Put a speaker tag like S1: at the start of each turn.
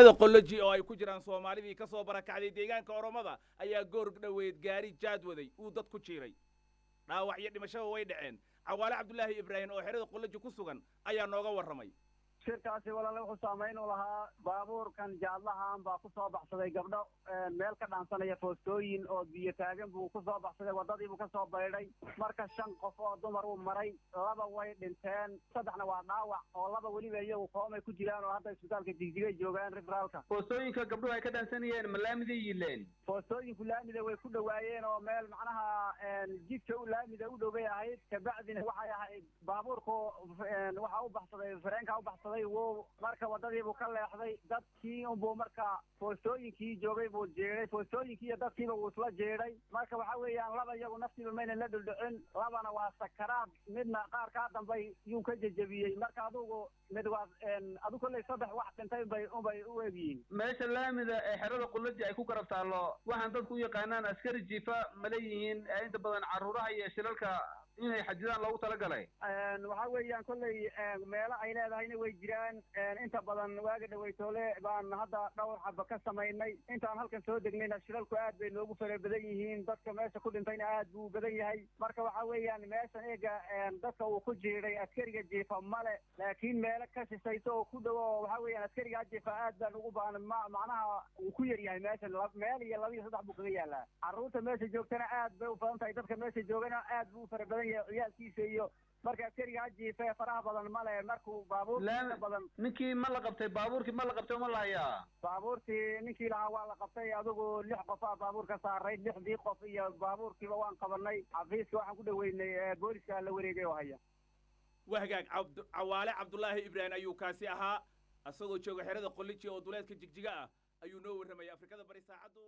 S1: Xerada Qoloji oo ay ku jiraan Soomaalidii ka soo barakacday deegaanka Oromada ayaa goor dhoweed gaari jaad waday uu dad ku jiiray. Dhaawac iyo dhimashaba way dhaceen. Cawaale Cabdulaahi Ibraahim oo xerada Qoloji ku sugan ayaa nooga warramay.
S2: Shirkaasi walaale wuxuu saamayn u lahaa baabuurkan jaadlahan baa ku soo baxsaday gabdho meel ka dhaansanaya foostooyin oo biyo taagan buu ku soo baxsaday, waddadiibuu ka soo baydhay. Marka 5 qof oo dumar uu maray, 2 way dhinteen, 3na waa dhaawac oo 2 weliba iyagu koomay ku jiraan oo hadda isbitaalka Jigjigay joogaan referaalka.
S3: Foostooyinka gabdhuhu ay ka dhaansanayeen ma laamiday yiileen?
S2: Foostooyinku laamida way ku dhowaayeen oo meel macnaha jidka u laamida u dhow bay ahayd. Kabacdina waxay ahayd baabuurku waxa u baxsaday fareenka u baxsaday wuu marka waddadiibuu ka leexday, dadkii unbuu marka foostooyinkii joogay buu jeeday, foostooyinkii iyo dadkiiba wuu isla jeeday. Marka waxa weeyaan 2 iyagu naftiiba mayna la dhuldhicin, 2na waa sakaraad, midna qaar kaa dambay yuu ka jejebiyey. Marka adugu mid waa adigu kolley 3 wax dhintay unbay u egyihiin.
S3: Meesha laamida ee xerada Qulaji ay ku garab taallo waxaan dadku u yaqaanaan askari jiifa ma leeyihiin inta badan carruuraha iyo shilalka inay xajidaan loogu talagalay?
S2: Waxa weeyaan kolley meelo ay leedahayna way jiraan. Inta badan waaga dhaweytoole baan hadda dhowr xaba ka samaynay. Intaan halkan soo degnayna shilalku aad bay noogu fara badan yihiin, dadka meesha ku dhintayna aad buu u badan yahay. Marka waxa weeyaan meeshan eega dadka uu ku jiiday askariga jiifa male, laakiin meelo ka shishayso oo ku dhow oo waxa weeyaan askariga jiifa aad baan ugu baahan, macnaha uu ku yar yahay meeshan, meel iyo 2 iyo 3 buu kaga yaalaa. Carruurta meesha joogtana aad bay u badan tahay, dadka meesha joogana aad buu u fara badan yahay ciyaalkiisa iyo marka askariga jiifa faraha badan male. Markuu baabuurka badan
S3: ninkii ma la qabtay, baabuurkii ma la qabtay ma la hayaa?
S2: Baabuurtii ninkii lahaa waa la qabtay, adigu 6 qof aa baabuurka saaray, 6dii qof iyo baabuurkiiba waan qabanay. Xafiiska waxaan ku dhaweynay booliska la wareegay oo haya.
S1: Wahagaag Cawaale Cabdulaahi Ibraahim ayuu kaasi ahaa, asagoo jooga xerada Qoliji oo duleedka Jigjiga ah ayuu noo warramayay. Afrikada Bari saacaddu